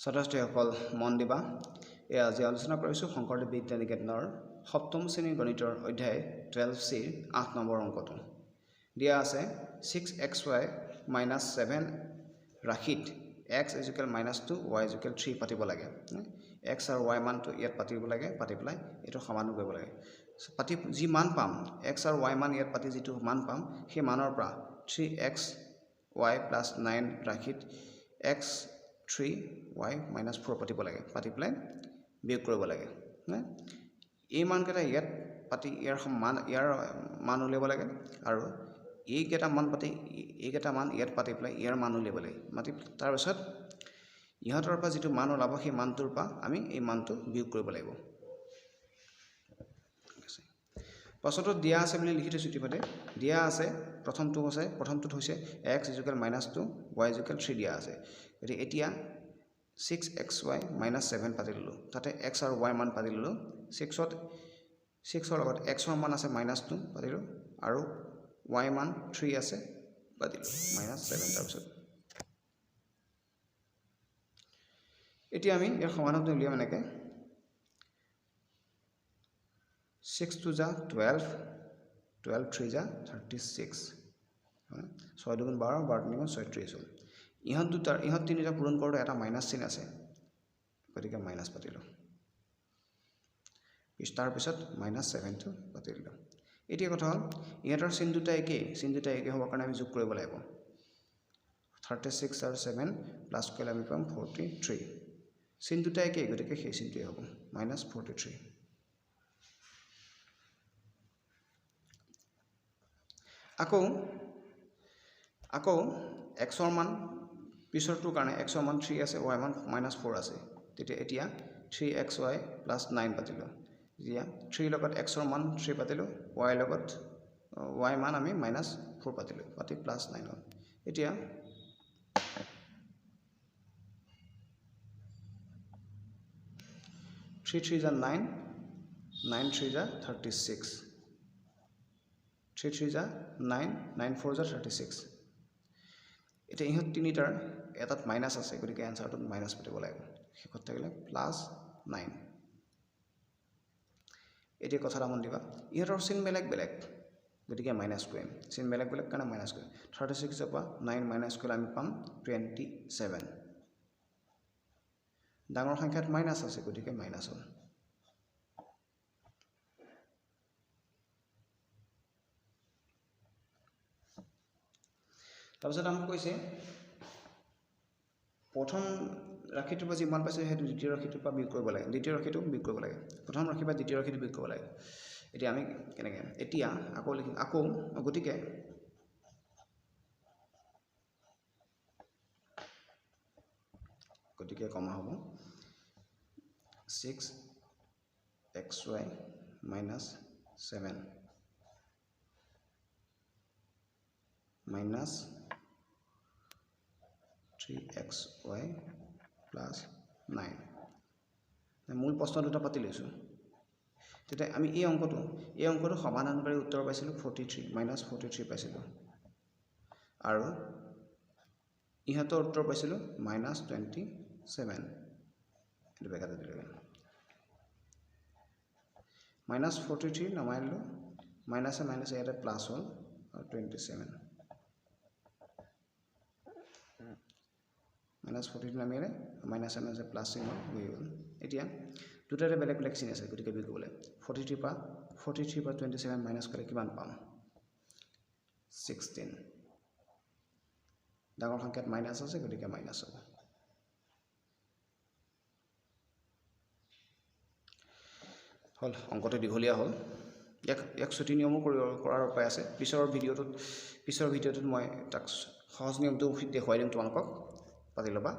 ছাত্ৰ ছাত্ৰীসকল মন দিবা। এয়া আজি আলোচনা কৰিছোঁ শংকৰদেৱ বিদ্যা নিকেতনৰ সপ্তম শ্ৰেণীৰ গণিতৰ অধ্যায় 12 চিৰ 8 নম্বৰ অংকটো। দিয়া আছে 6 x y minus 7 ৰাশিত x is equal minus 2, y is equal 3 পাতিব লাগে। এক্স আৰু why মানটো ইয়াত পাতিব লাগে। পাতি পেলাই এইটো সমাধান কৰিব লাগে। পাতি যি মান পাম, এক্স আৰু why মান ইয়াত পাতি যিটো মান পাম, সেই মানৰ পৰা 3 x y plus 9 ৰাশিত x 3, y minus 4 পাতিব লাগে। পাতি পেলাই বিয়োগ কৰিব লাগে। এই মানকেইটা ইয়াত পাতি ইয়াৰ মান উলিয়াব লাগে আৰু এইকেইটা মান পাতি, এইকেইটা মান ইয়াত পাতি পেলাই ইয়াৰ মান উলিয়াব লাগে। মাতি তাৰপিছত ইহঁতৰ পৰা যিটো মান ওলাব, সেই মানটোৰ পৰা আমি এই মানটো বিয়োগ কৰিব লাগিব। ঠিক আছে। প্ৰশ্নটোত দিয়া আছে বুলি লিখি থৈছোঁ ইতিমধ্যে। দিয়া আছে, প্ৰথমটো আছে, প্ৰথমটোত হৈছে x is equal minus 2, y is equal 3 দিয়া আছে। গতিকে এতিয়া 6 x y minus 7 পাতি ল'লোঁ। তাতে এক্স আৰু why মান পাতি ল'লোঁ। ছিক্সৰ লগত এক্সৰ মান আছে মাইনাছ 2, পাতিলোঁ আৰু why মান 3 আছে, পাতিলোঁ, মাইনাছ 7। তাৰপিছত এতিয়া আমি ইয়াৰ সমাধানটো উলিয়াম এনেকৈ। 6 2 za 12, 12 3 za 36। 6 দুগুণ 12, 12 তিনিগুণ 36 হ'ল। ইহঁত দুটাৰ, ইহঁত তিনিটা পূৰণ কৰোঁতে এটা মাইনাছ চিন আছে, গতিকে মাইনাছ পাতিলোঁ। তাৰপিছত মাইনাছ 7টো পাতি দিলোঁ। এতিয়া কথা হ'ল, ইহঁতৰ চিন দুটা একেই। চিন দুটা একেই হ'বৰ কাৰণে আমি যোগ কৰিব লাগিব। 36 আৰু 7 প্লাছ কৰিলে আমি পাম 43। চিন দুটা একেই, গতিকে সেই চিনটোৱে হ'ব, মাইনাছ 43। আকৌ এক্সৰ মান পিছৰটোৰ কাৰণে এক্সৰ মান 3 আছে, why মান মাইনাছ 4 আছে। তেতিয়া এতিয়া 3 x y plus 9 পাতিলোঁ। এতিয়া 3ৰ লগত এক্সৰ মান 3 পাতিলোঁ, ৱাইৰ লগত why মান আমি মাইনাছ 4 পাতিলোঁ, পাতি প্লাছ 9 হ'ল। এতিয়া 3 3 za 9, 9 3 za 36, 3 3 za 9, 9 4 za 36। এতিয়া ইহঁত তিনিটাৰ এটাত মাইনাছ আছে, গতিকে এনচাৰটোত মাইনাছ পাতিব লাগিব। শেষত থাকিলে প্লাছ 9। এতিয়া কথা এটা মন দিবা, ইহঁতৰ চিন বেলেগ বেলেগ, গতিকে মাইনাছ কৰিম। চিন বেলেগ বেলেগ কাৰণে মাইনাছ কৰিম। 36ৰ পৰা 9 মাইনাছ কৰিলে আমি পাম 27। ডাঙৰ সংখ্যাত মাইনাছ আছে, গতিকে মাইনাছ হ'ল। তাৰপিছত আমাক কৈছে, প্ৰথম ৰাশিটোৰ পৰা যিমান পাইছে, সেইটো দ্বিতীয় ৰাশিটোৰ পৰা বিয়োগ কৰিব লাগে। দ্বিতীয় ৰাশিটো বিয়োগ কৰিব লাগে। প্ৰথম ৰাশিৰ পৰা দ্বিতীয় ৰাশিটো বিয়োগ কৰিব লাগে। এতিয়া আমি কেনেকৈ? এতিয়া আকৌ লিখিম, আকৌ গতিকে কমা হ'ব, 6 x y minus 7 minus 3 x y plus 9। মূল প্ৰশ্ন দুটা পাতি লৈছোঁ। তেতিয়া আমি এই অংকটো সমাধানকাৰী উত্তৰ পাইছিলোঁ 43, মাইনাছ 43 পাইছিলোঁ আৰু ইহঁতৰ উত্তৰ পাইছিলোঁ মাইনাছ 27। এইটো বেকাতে দিলোঁ। মাইনাছ 43 নমাই দিলোঁ, মাইনাছে মাইনাছে ইয়াতে প্লাছ হ'ল আৰু 27। মাইনাছ 43 নামিলে মাইনাছে মাইনাছে প্লাছ চিন হৈ গ'ল। এতিয়া দুটাতে বেলেগ বেলেগ চিন আছে, গতিকে বিয়োগ কৰিব লাগিব। 43ৰ পৰা 27 মাইনাছ কৰিলে কিমান পাম? 16। ডাঙৰ সংখ্যাত মাইনাছ আছে, গতিকে মাইনাছ হ'ব। হ'ল, অংকটো দীঘলীয়া হ'ল। ইয়াক চুটি নিয়মো কৰিব কৰাৰ উপায় আছে। পিছৰ ভিডিঅ'টোত মই তাক সহজ নিয়মটো দেখুৱাই দিম তোমালোকক। পাতি ল'বা।